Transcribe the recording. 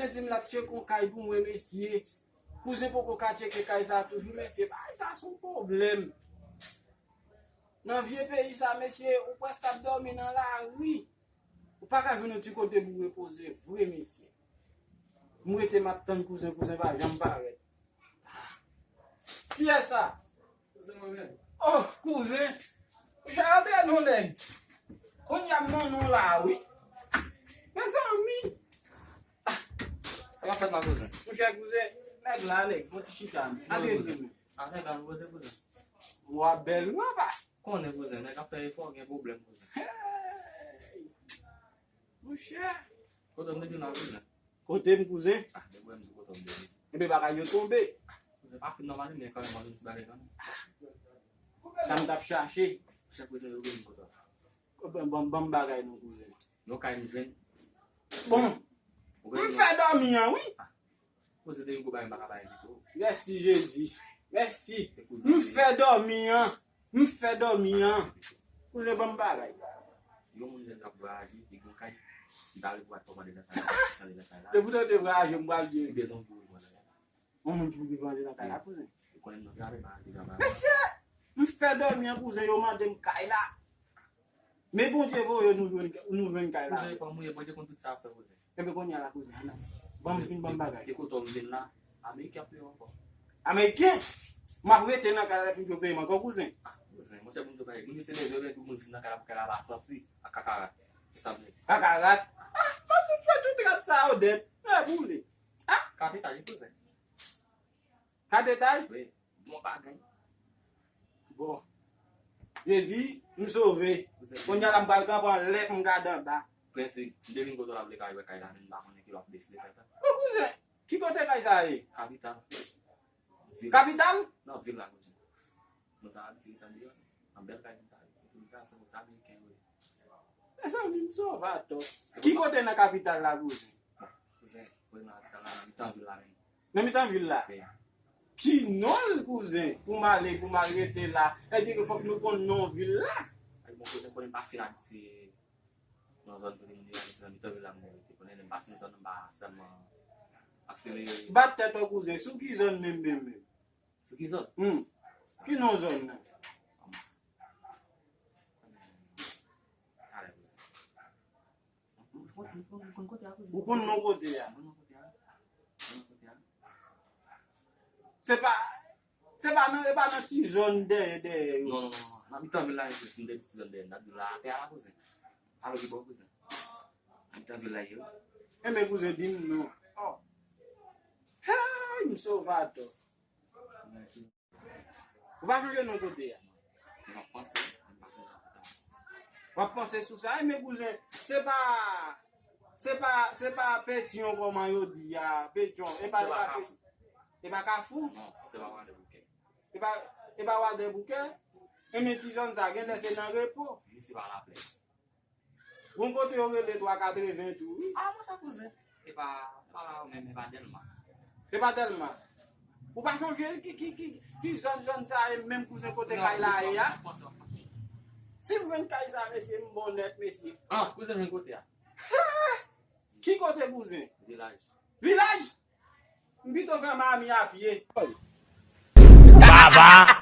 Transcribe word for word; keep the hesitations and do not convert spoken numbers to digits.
Di m l ap tcheke yon kay pou mwen, mesye. Kouzen poko ka tcheke kay sa toujou, mesye. Bagay sa se yon pwoblèm. Nan vye peyi sa, mesye, ou prèske ap dòmi nan lari. Ou pa ka jwenn yon ti kote pou repoze vre, mesye. M rete m ap tann kouzen, kouzen pa janm parèt. Kiyès sa? Oh, kouzen. Monchè, antre non, nèg. Kounye a m nan non la, wi. Mezanmi. Sa k ap fèt la, kouzen? Monchè, kouzen, nèg la, nèg, fon ti chita. Antre non, kouzen. Afè pa poze, kouzen. W ap bèl, wi, papa. Konnen, kouzen, nèg ap fè efò, gen pwoblèm, kouzen. Hey! Monchè. Kote m depi la, kouzen? Kote m, kouzen? Ah, depi m di kote m depi. Ebyen, bagay yo tonbe. Kouzen pa fin nòmal, men kanmenm, ann di bagay kanmenm. Sa m t ap chache. Chèf kouzen yo gen kote. Ban, ban, ban m bagay non, kouzen. Yon kay m jwenn. Bon. M fè dòmi an, wi. Kouzen, te yon gwo bagay m pa ka bay li tou. Mèsi, Jezi. Mèsi. M fè dòmi an. M fè dòmi an. Kouzen, ban m bagay. Yon moun lè l ap vwayaje, li gen kay. Li pa revoa kòmande nan kay la, li sale nan kay la. Se pou tande vwayaje, m pral byen. Li bezwen gwo mwen la. Yon moun ki pou viv andedan kay la, kouzen. Ou konnen nan travay, pa al travay. Mesye, m fè dòmi an, kouzen, yo mande m kay la. Men Bondye voye nou jwenn, nou jwenn kay la. Kouzen, pa mouye, Bondye konn tout sa ap fè, kouzen. Ebyen, kounye a la, kouzen, ann al. Ban m fin, ban m bagay. E kote w vin la, Ameriken ap peye w ankò. Ameriken? M ap rete nan kay la, fin yo peye m ankò, kouzen. Ah, kouzen, monchè, pou m di w bagay, moun yo se leve, yo vin pou moun fin nan kay la, pou kay la pa santi ak kakarat. Se sa m vle di. Kakarat? Ah, pa fout fè tout rat sa yo dèt. Mè boule. Ah! Kat etaj, wi, kouzen. Kat etaj? Wi, bon bagay. Bon. Jezi, m sove. Kounye a la, m pral kanpe anlè pou m gade anba. Prensip, m te vin kote w la vle kay wè kay la, men m pa konnen ki lè w ap deside kay la. Bon, kouzen, ki kote kay sa ye? Kapital. Vil. Kapital? Non, vil la, kouzen. Moun sa abitye ret andeyò. Yon bèl kay moun sa. Moun sa, se moun sa ameriken, wi. Mezanmi, m sove atò. Ki kote nan kapital la, kouzen? Bon, kouzen, kote nan kapital la, nan mitan vil la menm. Nan mitan vil la? Wi. Ki non l, kouzen? Pou m ale, pou m al rete la. Sa vle di ke fòk nou konn non vil la. Ay, bon, kouzen, konnen m pa fin abitye nan zòn kote moun yo abitye, nan mitan vil la moun yo rete. Konnen lè m pase nan zòn nan, m pa sèlman akselere. Bat tèt ou, kouzen. Sou ki zòn menm, menm, menm? Sou ki zòn? Hmm. Ki non zòn nan? Talè, kouzen. Ou konn, ou konn, ou konn kote a, kouzen? Ou konn non kote a? Ou konn non kote a? Ou konn non kote a? Se pa, se pa nan, e pa nan ti zòn dèyè, dèyè yo? Non, non, non, non. Nan mitan vil la, menm, kouzen, m te di ti zòn dèyè, m t ap di w la atè a la, kouzen. Pale ki bò, kouzen. Nan mitan vil la, yo. Enben, kouzen, di m non. Oh. Hey, m sove atò. Ou pa sonje non kote a? M ap panse, m pa sonje non kote a. W ap panse sou sa? Enben, kouzen, se pa, se pa, se pa Petyon kòman yo di a, Petyon, e pa, se pa Kafou. E pa Kafou? Non, se pa Wadèboukè. E pa, e pa Wadèboukè? Enben, ti zòn sa, genlè se nan Repo. Li se pa Laplè. Gon kote yo rele twa katreven tou, wi. Ah, monchè, kouzen. E pa, e pa la menm, e pa Dèlma. E pa Dèlma. Ou pa sonje ki, ki, ki, ki zòn, zòn sa ye menm, kouzen, kote kay la ye a? Si m jwenn kay sa, mesye, m bon nèt, mesye. Ah, kouzen, jwenn kote a. Ki kote, kouzen? Vilaj. Vilaj? M pito fè Miami a pye. Baba,